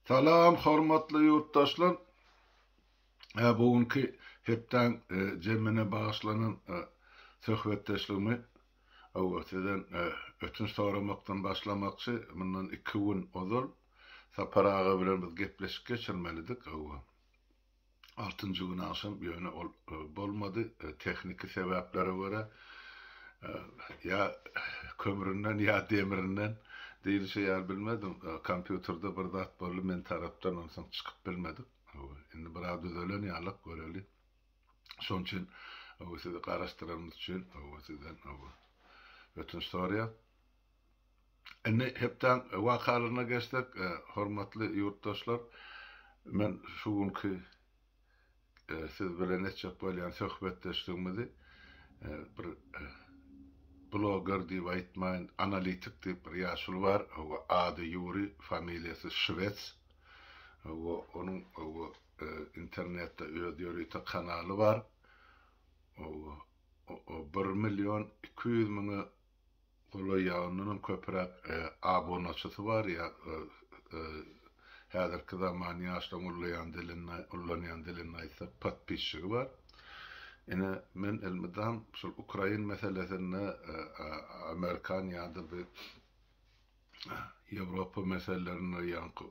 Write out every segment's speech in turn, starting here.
Salam hormatly ýurtdaşlar. Bu günki hepdäň jemine bagyşlanan söhbetdeşligimi sizden ötünç soramakdan başlamakçy. Mundan iki gün ozal Sapar aga bilen biz gepleşik geçirmelidik. Altynjy gün agşam, ýöne ol bolmady, tehniki sebäplere görä, ýa kömründen, ýa demirinden diýlişi ýaly bilmedim, kompýuterde bir zat boldy, men tarapdan onsoň çykyp bilmedik. Indi biraz düzelen ýalyk, göreli. Şonuň üçin sizi garaşdyranymyz üçin sizden ötünç soraýas. Indi hepdäň wakalaryna geçsek, hormatly ýurtdaşlar, men şu günki siz bilen etjek bolýan söhbetdeşligimizi bir bloger diýip aýtmaýyn, analitik diýip bir ýaşuly bar, ady Ýuriý, familiýasy Şwets. Onuň internetde öz ýörite kanaly bar. Bir million 200 müňe Golaý ýa ondanam köpräk abunaçysy bar ýa häzirki zaman ýaşlaryň ullaýan dilinde ullanýan dilinde aýtsak podpisçigi bar. Ine men elmydam şol ukrain meselesinde amerikan ýa-da bir Ýewropa meselelerinde ýaňky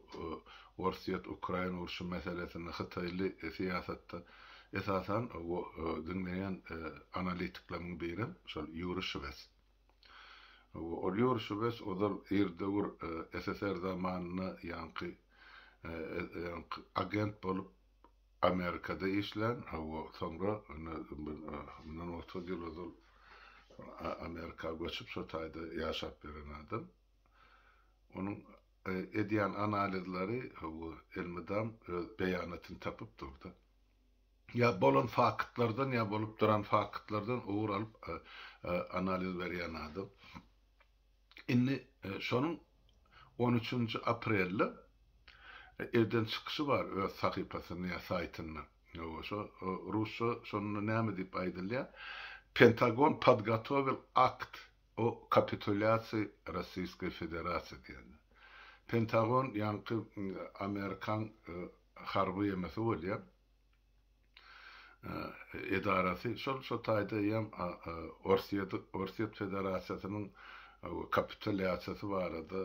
Orsýet-Ukraina urşy meselesinde hytaýly syýasatda esasan diňleýän analitiklerimiň birem şol Ýuri Şwes. Ol Ýuri Şwes ozal ir döwür SSR zamanynda ýaňky ýaňky agent bolup Amerikada işlän, hawa, soňra mundan 30 ýyl ozal Amerika göçüp şo taýda ýaşap ýören adam. Onuň edýän analizleri, hawa, elmydam öz beýanatyny tapyp durdy. Ýa bolan faktlardan, ýa bolup duran faktlardan ugur alyp analiz berýän adam. Indi şonuň on üçünji aprelde eden çykyşy bar öz sahypasynda ýa saýtynda. Hawa, şo rusça şonda näme diýip aýdylýar? Pentagon podgotowil akt o kapitulýasiýi Rossiýskoý Federasiýa diýende. Pentagon ýaňky Amerikan harby emesi bolýar. Edarasy şol şo taýda eýýäm Orsýet Orsýet Federasiýasynyň kapitulýasiýasy barada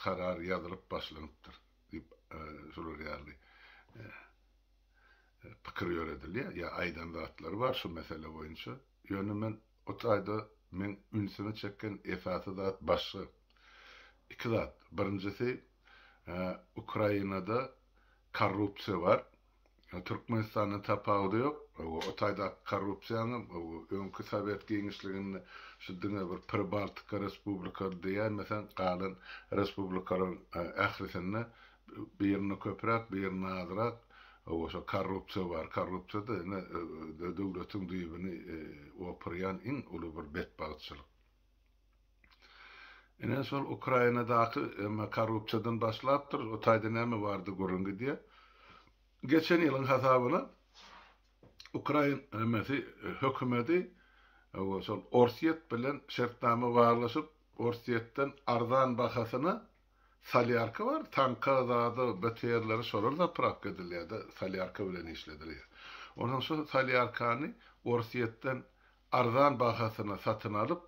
karar ýazylyp başlanypdyr diýip şular ýaly pikir ýöredilýär ýa aýdan zatlary bar şu mesele boýunça. Ýöne men o taýda meň ünsümi çeken esasy zat başga iki zat. Birinjisi Ukrainada Korrupsiýa bar. Türkmenistandan tapawudy ýok. O taýdaky korrupsiýaňam öňki sowet giňişliginde şu diňe bir Pribaltika respublikalary diýäýmeseň galan respublikalaryň ählisinde birinde köpräk, birinde azrak şo korrupsiýa bar. Korrupsiýa-da ine döwletiň düýbüni opurýan iň uly bir betbagtçylyk. Ine şol Ukrainadaky eme korrupsiýadan başlapdyr, o taýda näme bardy gürrüň gidýär. Geçen ýylyň hasabyna Ukrain emesi hökümedi şol Orsýet bilen şertnama baglaşyp, Orsýetden arzan bahasyna solýarka bar, tanka zada BTR-leri şolar zaprawka edilýär-de, solýarka bilen işledilýär. Onsoň şo solýarkany Orsýetden arzan bahasyna satyn alyp,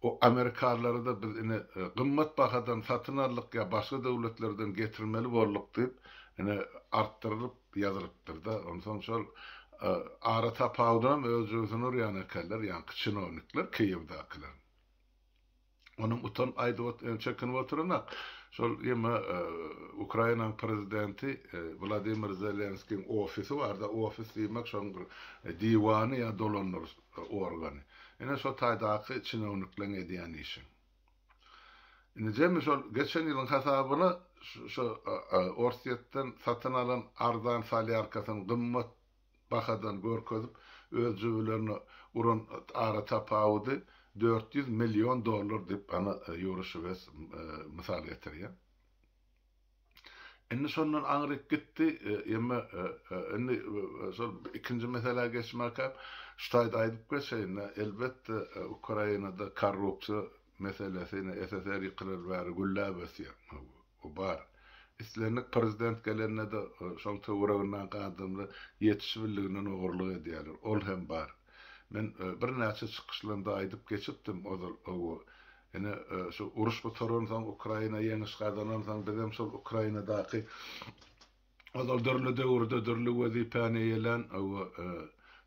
o amerikanlary-da biz ine gymmat bahadan satyn aldyk ýa başga döwletlerden getirmeli bolduk diýip, ine artdyrylyp ýazylypdyr-da. Onsoň şol ara tapawudynam öz jübüsine urýan ekenler, ýaňky çinownikler, Kiýewdakiler. Onuň utanyp aýdyp ot çekinip oturanok. Şol ýeme Ukrainanyň prezidenti Wladimir Zelenskiň ofisi barda, ofis diýmek şoň bir diwany ýa dolandyryş organy. Ine şo taýdaky çinownikleň edýän işi. Indi jemi şol geçen ýylyň hasabyna şo Orsýetden satyn alan arzan solýarkasyny gymmat bahadan görkezip, öz jübülerine uran ara tapawudy 400 million dollar diýip, ana Ýuri Şwes mysal getirýär. Indi şondan aňryk gitdi, emme indi şol ikinji meselä geçmäkäm, şu taýda aýdyp geçeýin, elbetde Ukrainada korrupsiýa meselesi ine SSR ýykylaly bäri gülläp ösýär. Bu bar. Islendik prezident gelende-de şoň töweregindäki adamlar ýetişibildiginden ogurlyk edýärler. Ol hem bar. Men birnäçe çykyşlarymda aýdyp geçipdim ozal owo ine şu uruş gutaransoň Ukraina ýeňiş gazanansoň bizem şol Ukrainadaky ozal dürli döwürde dürli wezipäni eýelän owo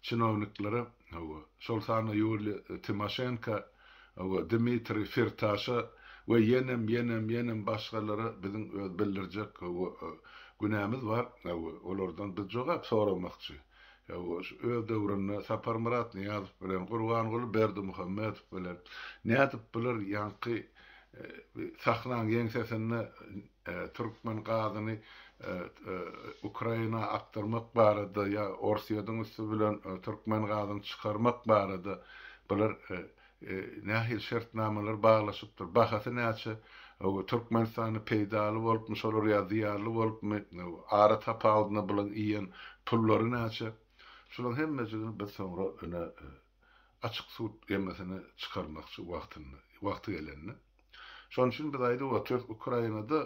çinowniklere owo şol sanda Ýuliýa Timoşenko owo Dmitriý Firtaşa we ýenem ýenem ýenem başgalara biziň öz bildirjek owo günämiz bar owo olardan biz jogap soramakçy. Öz döwründe Saparmyrat Nyýazow bilen, Gurbanguly Berdimuhamedow bilen nädip bular ýaňky sahnaň ýeňsesinde türkmen gazyny Ukraina akdyrmak barada ýa Orsýetiň üsti bilen türkmen gazyny çykarmak barada bular Nähili şertnamalar baglaşypdyr? Bahasy näçe? Türkmenistana peýdaly bolupmy şolar ýa zyýanly bolupmy? Ara tapawudyna bulaň iýen pullary näçe? Şulaň hemmejigini biz soňra ine açyk sud gemesine çykarmakçy wagtynda, wagty gelende. Şonuň üçin biz aýdyp otyrys Ukrainada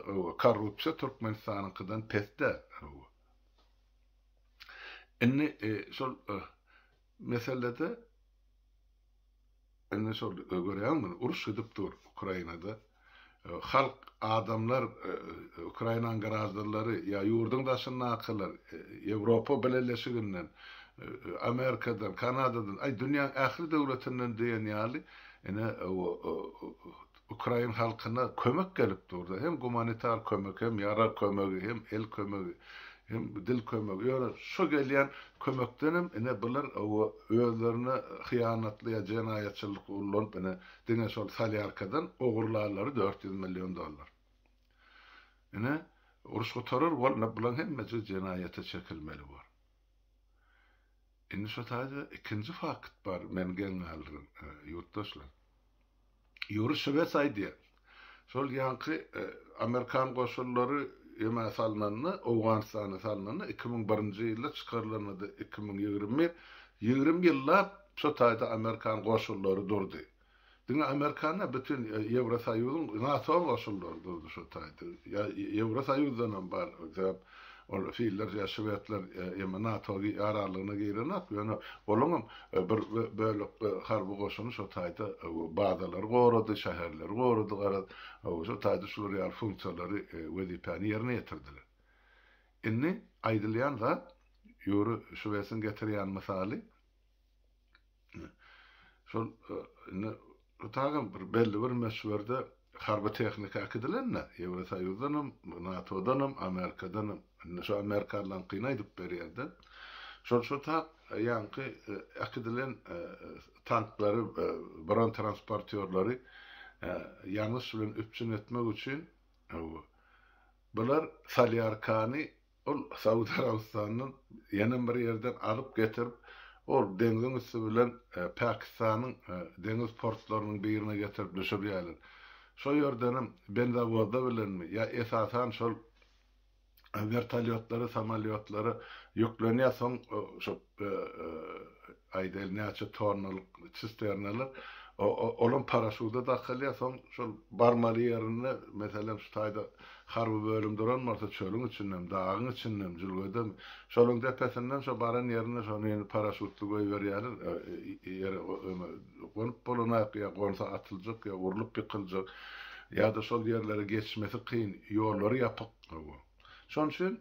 korrupsiýa Türkmenistanyňkydan pes däl. Indi şol meselede Indi şol görýäňmi, uruş gidip dur Ukrainada. Halk, adamlar, Ukrainanyň graždanlary ýa ýurduň daşyndakylar Ýewropa Bileleşiginden, Amerikadan, Kanadadan, aý dünýäň ähli döwletinden diýen ýaly ine Ukrain halkyna kömek gelip durda. Hem gumanitar kömek, hem ýarag kömegi, hem el kömegi, hem dil kömegi. Ýöne şo gelýän kömekdenem ine bular özlerine hyýanatly ýa jenaýatçylyk ullanyp ine diňe şol solýarkadan ogurlanlary 400 million dollar. Ine uruş gutarar bol ine bulaň hemmesi jenaýata çekilmeli bor. Indi şo taýda ikinji fakt bar meni geň galdyran ýurtdaşlar. Ýuri Şwes aýdýar. Şol ýaňky amerikan goşunlary ýemä salnanda, Owganystana salnanda 2001-nji ýylda çykarylanda-da 2021, 20 ýyllap şo taýda amerikan goşunlary durdy. Diňe amerikan däl, bütin Ýewrosoýuzyň, NATO-nyň goşunlary durdy şo taýda. Ýa Ýewrosoýuzdanam bar, sebäp ol finler ýa şwedler ýa NATO ýaranlygyna girenok, ýöne olaňam Bir bölek harby goşuny şo taýda bazalary gorady, şäherleri gorady, garaz, şo taýda şular ýaly funksiýalary, wezipäni ýerine ýetirdiler. Indi aýdylýan zat, Ýuri Şwesiň getirýän mysaly, şol indi Bu tagam bir belli bir möçberde harby tehnika äkidilende, Ýewrosoýuzdanam, NATO-danam, Amerikadanam, indi şu amerikanlaryňkyny aýdyp berýär-de. Şol şo tak ýaňky äkidilen tanklary, bronetransportýorlary ýangyç bilen üpjün etmek üçin bular solýarkany Ol Saud Arabystanyndan ýenem bir ýerden alyp getirip, ol deňziň üsti bilen Pakistanyň deňiz portlarynyň birine getirip düşürýärler. Şo ýerdenem benzowozda bilenmi ýa esasan şol wertolýotlara, samolýotlara ýüklenýär, soň şo aýdaýly näçe tonnalyk sisternalar olam paraşuda dakylýar, soň şol barmaly ýerinde, meselem şu taýda Harby bölüm duran bolsa çölüň içindemi, dagyň içindemi, jülgedemi, şolaň depesinden şo baran ýerinde şony ýene paraşutly goýberýärler, ýere gonup bolanak ýa gonsa atyljak ýa urlup ýykyljak ýa-da şol ýerlere geçmesi kyn, ýollary ýapyk. Şonuň üçin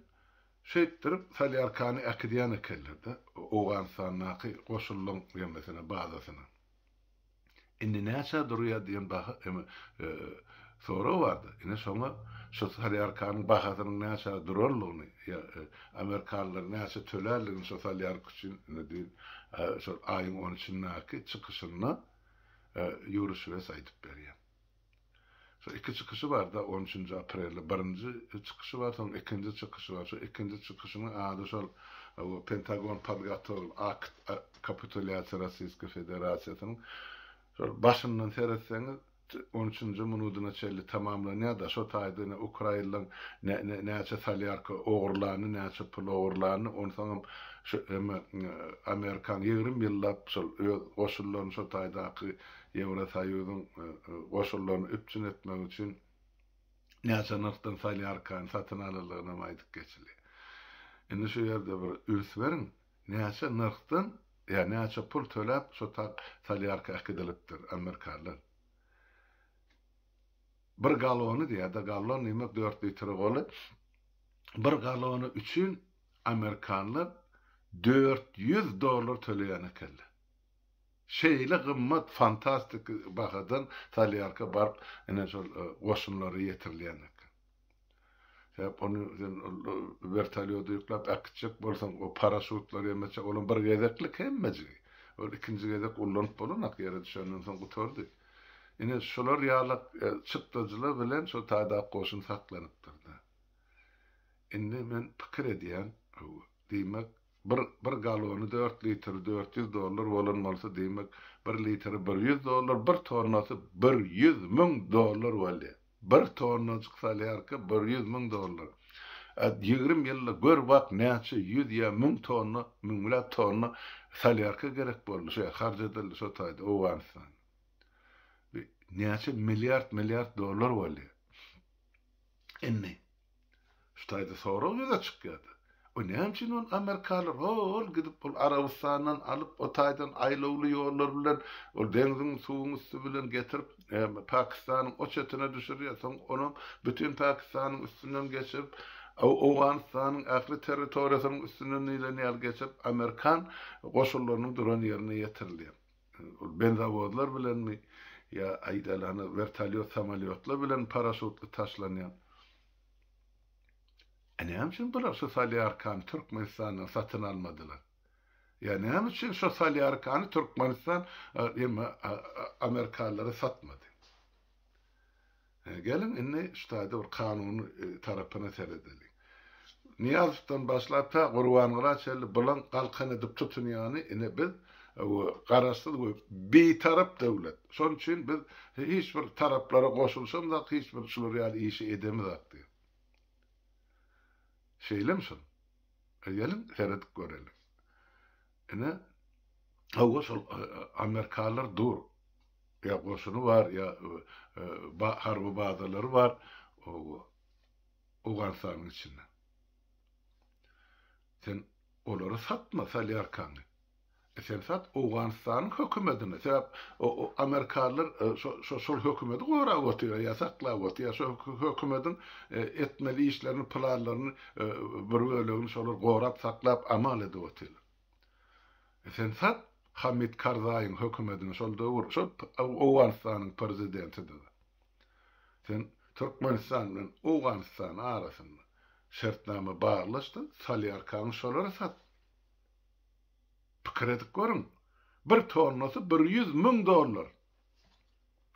şeýtdirip solýarkany äkidýän ekenler-de Owganystandaky goşunlaň ýemesine, bazasyna. Indi näçä durýar diýen baha eme sorag bardy. Ine şoňa şu solýarkanyň bahasynyň näçä duranlygyny ýa amerikanlar näçe tölänligini şo solýarka üçin ine düýn şol aýyň on üçündäki çykyşynda Ýuri Şwes aýdyp berýär. Şo iki çykyşy bar-da, on üçünji aprelde birinji çykyşy bar, soň ikinji çykyşy bar. Şo ikinji çykyşynyň ady şol Pentagon podgotowil akt kapitulýasiýa Rossiýskiý Federasiýasynyň şol başyndan seretseňiz on üçünji minudyna çenli tamamlanýar-da, şo taýda ine ukrainlaň näçe solýarka ogurlanyny, näçe pul ogurlanyny, onsoňam şu eme Amerikaň 20 ýyllap şol öz goşunlaryny şo taýdaky Ýewrosoýuzyň goşunlaryny üpjün etmek üçin Näçe nyrhdan solýarkany satyn alanlygynam aýdyp geçilýär. Indi şu ýerde bir üns beriň, näçe nyrhdan ýa näçe pul töläp şo tak solýarka äkidilipdir amerikanlar. Bir galony diýýär-de, gallon diýmek dört litre goly. Bir galony üçin amerikanlar 400 dollar töleýän ekenler. Şeýle gymmat fantastik bahadan solýarka baryp ine şol goşunlara ýetirilýän eken. Sebäp ony sen wertolýoda ýükläp äkitjek bolsaň o paraşutlar ýemeçe olam bir gezeklik hemmejigi. Ol ikinji gezek ullanyp bolanak ýere düşenden soň gutardy. Ine şular ýalak çykdajylar bilen şo taýdaky goşun saklanypdyr-da. Indi men pikir edýän, diýmek Bir bir galony dört litri 400 dollar bolan bolsa diýmek bir litri 100 dollar bir tonnasy 100 müň dollar bolýar. Bir tonnajyk salýarka 100 müň dollar. A 20 ýylda gör bak näçe ýüz ýa müň tonna müňläp tonna salýarka gerek boldy şo harç edildi şo taýda Owganystanda. Näçe milliard milliard dollar bolýar. Indi Şu taýda sorag ýüze çykýardy. O näme üçin ol amerikalar ho-ol gidip ol Arabystandan alyp o taýdan aýlawly ýollar bilen ol deňziň suwuň üsti bilen getirip Pakistanyň o çetine düşürýär, soň onam bütin Pakistanyň üstünden geçirip Owganystanyň ähli territoriýasynyň üstünden diýlen ýaly geçirip amerikan goşunlarynyň duran ýerine ýetirilýär. Ol benzowozlar bilenmi ýa aýdaly hany wertolýot samolýotlar bilen paraşutly taşlanýan. E näme üçin bular şu solýarkany Türkmenistandan satyn almadylar? Ýa näme üçin şu solýarkany Türkmenistan emme amerikanlara satmady? Geliň indi şu taýda bir kanuny tarapyna seredeliň. Nyýazowdan başlap ta Gurbanguly çenli bulaň galkan edip tutunýany ine biz garaşsyz we bitarap döwlet. Şonuň üçin biz hiç bir taraplara goşulyşamzak, hiç bir şular ýaly işi edemizak diýip. Şeýlemi şol? Geliň seredip göreliň. Ine, hawa şol amerikanlar dur. Ýa goşuny bar, ýa harby bazalary bar Owganystanyň içinde. Sen olary satma solýarkaňy. E sen sat Owganystanyň hökümedine. Sebäp amerikanlar şo şol hökümedi gorap otyr ýa saklap otyr ýa şo hökümediň etmeli işlerini, planlaryny bir bölegini şolar gorap saklap amal edip otyrlar. E sen sat Hamid Karzaýyň hökümedine şol döwür şol Owganystanyň prezidentidi. Sen Türkmenistan bilen Owganystan arasynda şertnama baglaşda solýarkaňy şolara sat. Pikir edip görüň. Bir tonnasy 100 müň dollar.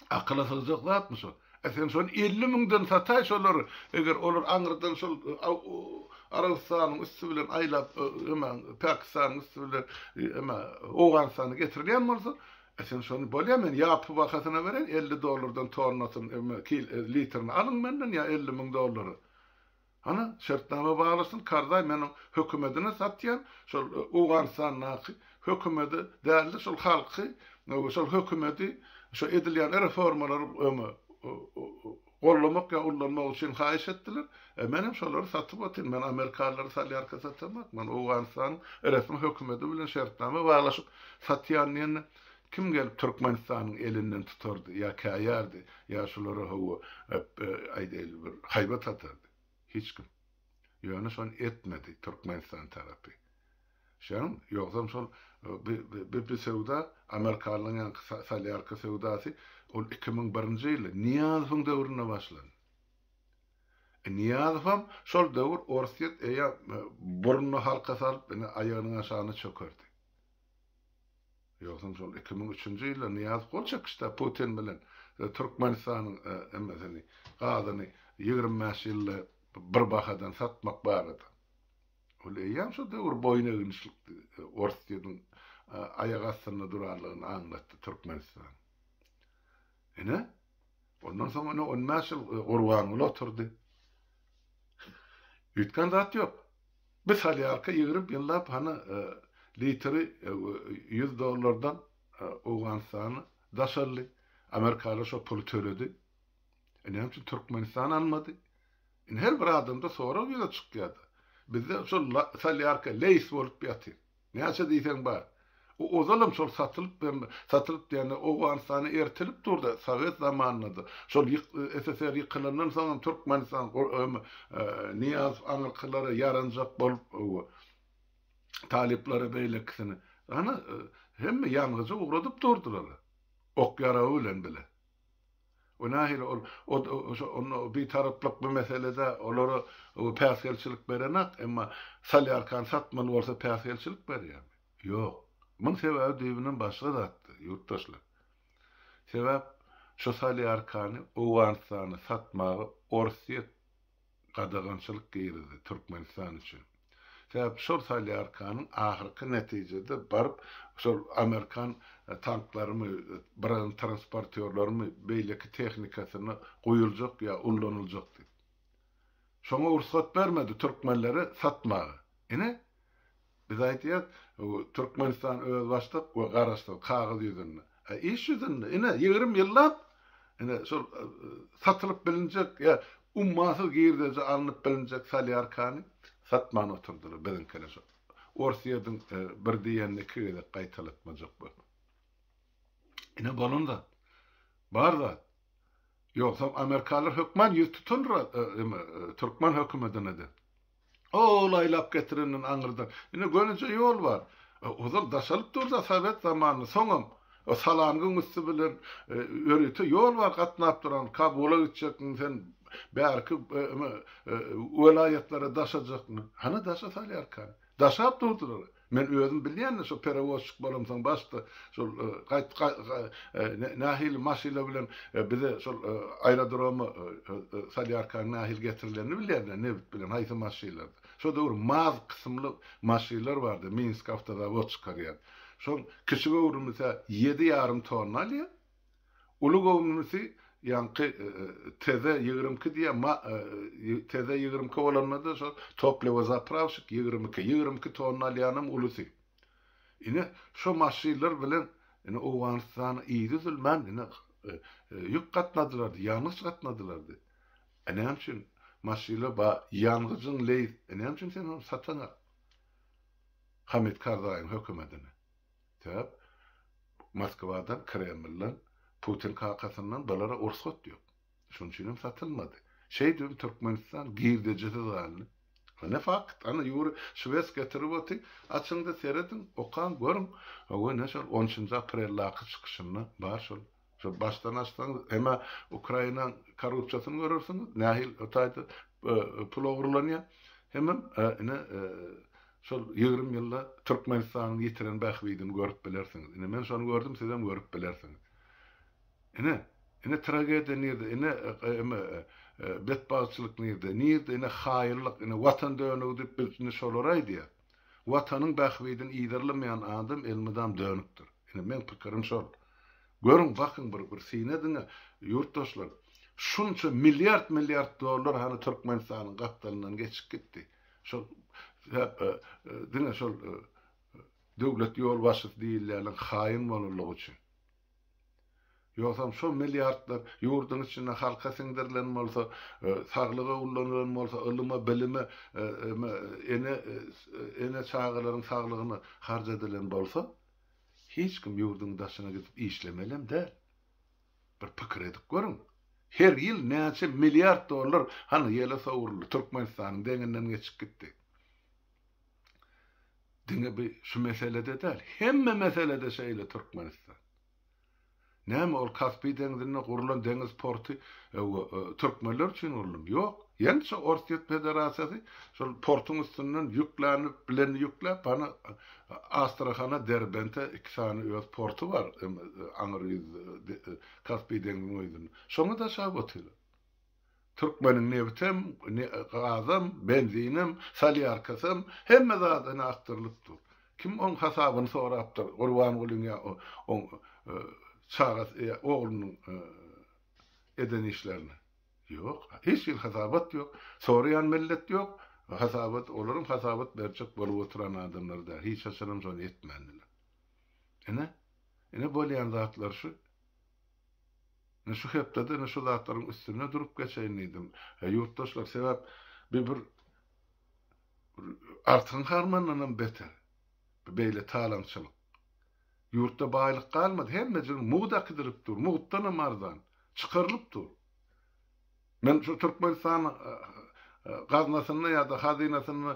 Akyla sygjak zatmy şol? E sen şony 50 müňden sataý şolary. Eger olar aňyrdan şol Arabystanyň üsti bilen aýlap, eme Pakistanyň üsti bilen eme Owganystana getirilýän bolsa, e sen şony bolýa men ýapy bahasyna bereýin 50 dollardan tonnasyny eme litrini alyň menden ýa 50 müň dollara. Hany, şertnama baglaşsyn, Karzaý men oň hökümedine satýan, şol Owganystandaky hökümedi dälde şol halky, şol hökümedi şo edilýän reformalary öňe gollamak ýa ullanmak üçin haýyş etdiler. E menem şolary satyp otyryn. Men amerikanlary salýarka satamok. Men Owganystanyň resmi hökümedi bilen şertnama baglaşyp satýan diýende kim gelip Türkmenistanyň elinden tutardy ýa käýärdi ýa şulara hawa aýdaýly bir haýbat atardy. Hiç kim. Ýöne şony etmedi Türkmenistan tarapy. Şonuň ýogsam şol bi bi söwda amerikanlaryň ýaňky solýarka söwdasy ol 2001-nji ýylda Nyýazowyň döwründe başlandy. E, Nyýazowam şol döwür Orsýet eýýäm burnuna halka salyp ine aýagynyň aşagyna çökerdi. Ýogsam şol 2003-nji ýylda Nyýazow gol çekişdi Putin bilen Türkmenistanyň hemmesini gazyny 25 ýylda bir bahadan satmak barada. Ol eýýäm şo döwür boýun eginişlikdi Orsýetiň aýak astynda duranlygyny aňlatdy Türkmenistan. Ine, ondan soň ine 15 ýyl Gurbanguly oturdy. Üýtgän zat ýok. Bir solýarka 20 ýyllap hany litri 100 dollardan Owganystana daşaldy. Amerikalar şo puly töledi. E näme üçin Türkmenistan almady? Indi her bir adamda sorag ýüze çykýar-da. Bizde şol solýarka leýs bolup ýatyr. Näçe diýseň bar. O ozalam şol satylyp hem satylyp diýende Owganystana ertilip durdy sowet zamanynda-da. Şol SSR ýykylandan soňam Türkmenistan Nyýazow aňyrkylara ýaranjak bolup talyplara beýlekisini hany hemme ýangyjy ugradyp durdylar. Ok-ýaragy bilen bile. O nähili ol onda bitaraplyk bu meselede olara päsgelçilik berenak, emma solýarkany satmaly bolsa päsgelçilik berýärmi? Ýok. Muň sebäbi düýbünden başga zatda, ýurtdaşlar. Sebäp şu solýarkany Owganystana satmaga Orsýet gadagançylyk girizdi Türkmenistan üçin. Sebäp şol solýarkanyň ahyrky netijede baryp şol amerikan tanklarymy, bronetransportýorlarymy, beýleki tehnikasyna guýuljak ýa ullanyljak diýip. Şoňa rugsat bermedi türkmenlere satmaga. Ine, Biz aýdýas, Türkmenistan özbaşdak we garaşsyz kagyz ýüzünde. A iş ýüzünde, ine, 20 ýyllap, ine, şol satylyp bilinjek ýa ummasyz girdeji alnyp bilinjek solýarkany satman oturdylar biziňkiler şo. Orsýetiň bir diýenini iki gezek gaýtalatmajak bolup. Ine bolan zat. Bar zat. Ýogsam amerikanlar hökman ýüz tutandyr türkmen hökümetine-de. Ol aýlap getirenden aňyrdan ine gönüje ýol bar. Ozal daşalyp durdy sowet zamanynda, soňam o Salangyň üsti bilen ýörite ýol bar gatnap duran, Kabula gitjekmiň sen, bärki welaýatlara daşajakmy? Hany daşa salýarkan? Daşap durdular. Men özüm bilýän-de şo perewozçik bolamsoň başda şol gaýt nähili maşyla bilen bize şol aerodroma solýarkanyň nähili getirilenini bilýän-de nebit bilen haýsy maşylarda. Şo döwür maz kysymly maşylar bardy Minsk awtozawod çykarýan. Şoň kiçi göwrümlisi 7,5 tonna alýar. Uly göwrümlisi ýaňky TZ 22 diýýär, ma TZ 22 bolanda-da şol topliwozaprawşik 22, 22 tonna alýanam ulusy. Ine, şo maşynlar bilen ine Owganystana yzy üzülmän ine ýük gatnadylardy, ýangyç gatnadylardy. E näme üçin maşynlar ba ýangyjyň leý, e näme üçin sen ony sataňak Hamid Karzaýyň hökümetine? Sebäp Moskwadan, Kremlden, Putin kakasyndan bulara ursat ýok. Şonuň üçin hem satylmady. Şeýdibem Türkmenistan girdejisiz galdy. Ine fakt, ana Ýuri Şwes getirip oty, açyňda serediň, okaň, görüň. Hawa ine şol on üçünji apreldaky çykyşynda bar şol. Şol başdan açsaňyz hem-ä Ukrainaň korrupsiýasyny görersiňiz, nähili o taýda pul ogurlanýar, hemem ine şol 20 ýylda Türkmenistanyň ýitiren bähbidini görüp bilersiňiz. Ine men şony gördüm, sizem görüp bilersiňiz. Ine, ine tragediýa nirde, ine eme betbagtçylyk nirde, nirde ine haýynlyk, ine watan dönügi diýip biz indi şolary aýdýas. Watanyň bähbidini yzarlamaýan adam elmydam dönükdir. Ine meň pikirim şol. Görüň, bakyň bir bir syn ediňä, ýurtdaşlar. Şunça milliard milliard dollar hany Türkmenistanyň gapdalyndan geçip gitdi. Şol diňe şol döwlet ýolbaşçysy diýilýänleň haýyn bolanlygy üçin. Ýogsam şo milliardlar ýurduň içinde halka siňdirilen bolsa, saglyga ullanylan bolsa, ylyma, bilime, ene ene çagalaryň saglygyna harç edilen bolsa, hiç kim ýurduň daşyna gidip işlemelem däl. Bir pikir edip görüň. Her ýyl näçe milliard dollar hany ýele sowruldy, Türkmenistanyň deňinden geçip gitdi. Diňe bi şu meselede däl, hemme meselede şeýle Türkmenistan. Näme ol Kaspi deňzinde gurlan deňiz porty türkmenler üçin guruldymy? Ýok. Ýene şo Orsýet Federasiýasy şol portuň üstünden ýüklänip bilenini ýükläp hany Astrahana, Derbente iki sany öz porty bar aňyr ýüz Kaspi deňziniň o ýüzünde. Şoňa daşap otyrlar. Türkmeniň nebitem, gazam, benzinem, solýarkasam, hemme zady ine akdyrylyp dur. Kim oň hasabyny sorapdyr Gurbangulyň ýa oň çagasy ýa oglunyň eden işlerini? Ýok. Hiç hili hasabat ýok. Soraýan millet ýok. Hasabat, olaram hasabat berjek bolup oturan adamlar däl. Hiç haçanam şony etmändiler. Ine, ine bolýan zatlar şu. Ine şu hepdede ine şu zatlaryň üstünde durup geçeýin diýdim. Ýurtdaşlar sebäp bi bir Artygyň harmanyndanam beter. Bi beýle talaňçylyk. Ýurtda baýlyk galmady, hemmejigiň mugt äkidilip dur, mugtdanam arzan, çykarylyp dur. Men şu Türkmenistan gaznasynda ýa-da hazynasynda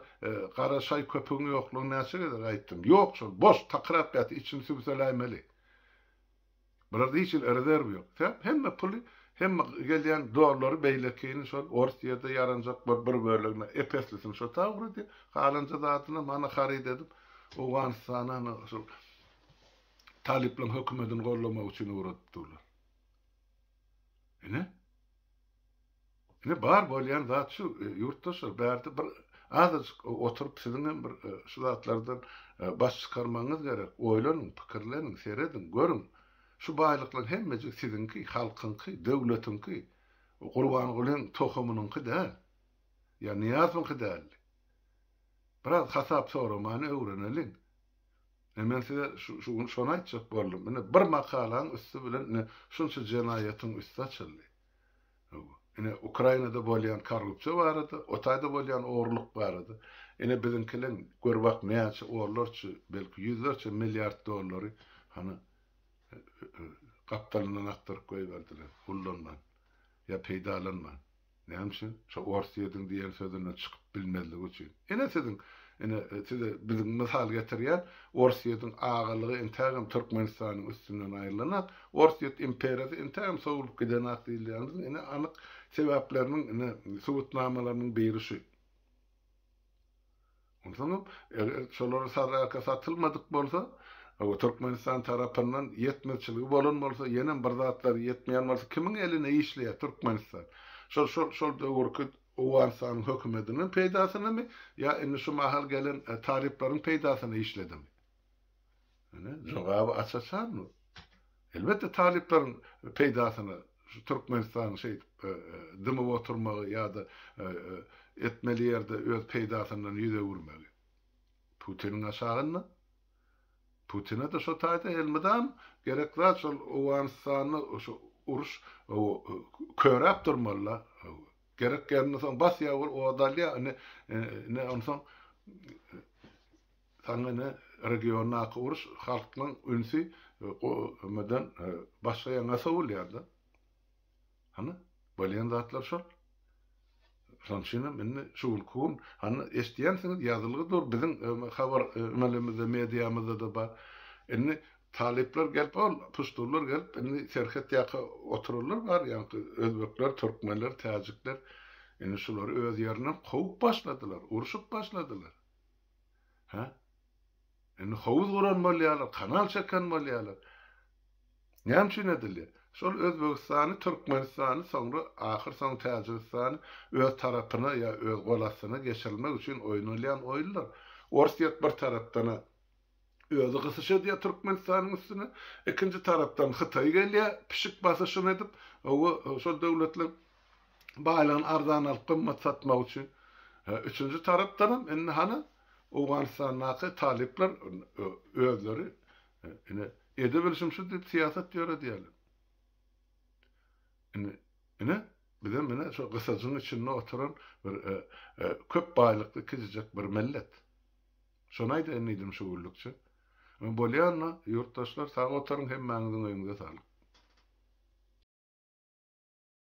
gara şaý köpügiň ýoklugyny näçe gezek aýtdym. Ýok şol, boş, takyrap ýatyr, içini sübseläýmeli. Bularda hiç hili rezerw ýok. Sebäp hemme puly, hemme gelýän dollary beýlekini şol Orsýede ýaranjak bir bir bölegini ep-eslisini şo ta ugradýar. Galanja zadynam hany haryt edip Owganystana hany şol talyplaryň hökümetini gollamak üçin ugradyp durlar. Ine. Ine bar bolýan zat şu ýurtdaşlar bärde bir azajyk oturyp siziň hem bir şu zatlardan baş çykarmagyňyz gerek. Oýlanyň, pikirleniň, serediň, görüň. Şu baýlyklaryň hemmejigi siziňki, halkyňky, döwletiňki. Gurbangulyň tohumynyňky däl. Ýa Nyýazowyňky däldi. Biraz hasap soramany öwreneliň. Ine men size şu gün şony aýtjak boldum. Ine bir makalaň üsti bilen ine şunça jenaýatyň üsti açyldy. Ine Ukrainada bolýan korrupsiýa barada, o taýda bolýan ogurlyk barada. Ine biziňkileň gör bak näçe onlarça, belki ýüzlerçe milliard dollary hany gapdalyndan akdyryp goýberdiler, ullanman ýa peýdalanman. Näme üçin? Şo Orsýetiň diýen sözünden çykyp bilmezligi üçin. Ine siziň, ine size biziň mysal getirýän Orsýetiň agalygy entägem Türkmenistanyň üstünden aýrylanak, Orsýet imperiýasy entägem sowulyp gidenak diýilýänimiziň ine anyk sebäpleriniň ine subutnamalarynyň biri şu. Onsoňam, eger şolar Sararka satylmadyk bolsa, Türkmenistan tarapyndan ýetmezçiligi bolan bolsa, ýenem bir zatlar ýetmeýän bolsa, kimiň eline işleýär Türkmenistan? Şol şol şol döwürki Owganystanyň hökümetiniň peýdasynamy ýa indi şu mahal gelen talyplaryň peýdasyna işledimi? Ine, jogaby aç-açan bu. Elbetde talyplaryň peýdasyna şu Türkmenistanyň şeýdip dymyp oturmagy ýa-da etmeli ýerde öz peýdasyndan ýüz öwürmegi. Putiniň aşagynda. Putine-de şo taýda elmydam gerek zat şol Owganystanda şu uruş köräp durmaly-la. Gerek ýerinde soň basýar ol ot alýar ine ine onsoň Saňa ine regiondaky uruş halkyň ünsi nmeden başga ýaňa sowulýar-da. Hany, bolýan zatlar şol. Şonuň üçin hem indi şu günki gün hany eşidýänsiňiz ýazylgy dur biziň habar nmelemizde mediamyzda-da bar. Indi talyplar gelip ol puştunlar gelip indi serhet ýaka oturanlar bar ýaňky özbekler, türkmenler, täjikler indi şulary öz ýerinden kowup başladylar, urşup başladylar. Hä? Indi howuz guran bolýarlar, kanal çeken bolýarlar. Näme üçin edilýär? Şol Özbegistany, Türkmenistany, soňra ahyr soň Täjigistany öz tarapyna ýa öz gol astyna geçirilmek üçin oýnalýan oýunlar. Orsýet bir tarapdan-a özi gysyş edýär Türkmenistanyň üstüne, ikinji tarapdan Hytaý gelýär, pişik basyşyny edip, hawa, şol döwletler baýlygyny arzan alyp gymmat satmak üçin. Üçünji tarapdanam indi hany Owganystandaky talyplar özleri ine edebilişim şu diýip syýasat ýöredýärler. Indi ine bizem ine şu gysajyň içinde oturan bir köp baýlykly kiçijek bir millet. Şony aýdaýyn diýdim şu günlükçe. Bolýanda ýurtdaşlar sag oturyň hemmäňiziň öýüňize saglyk.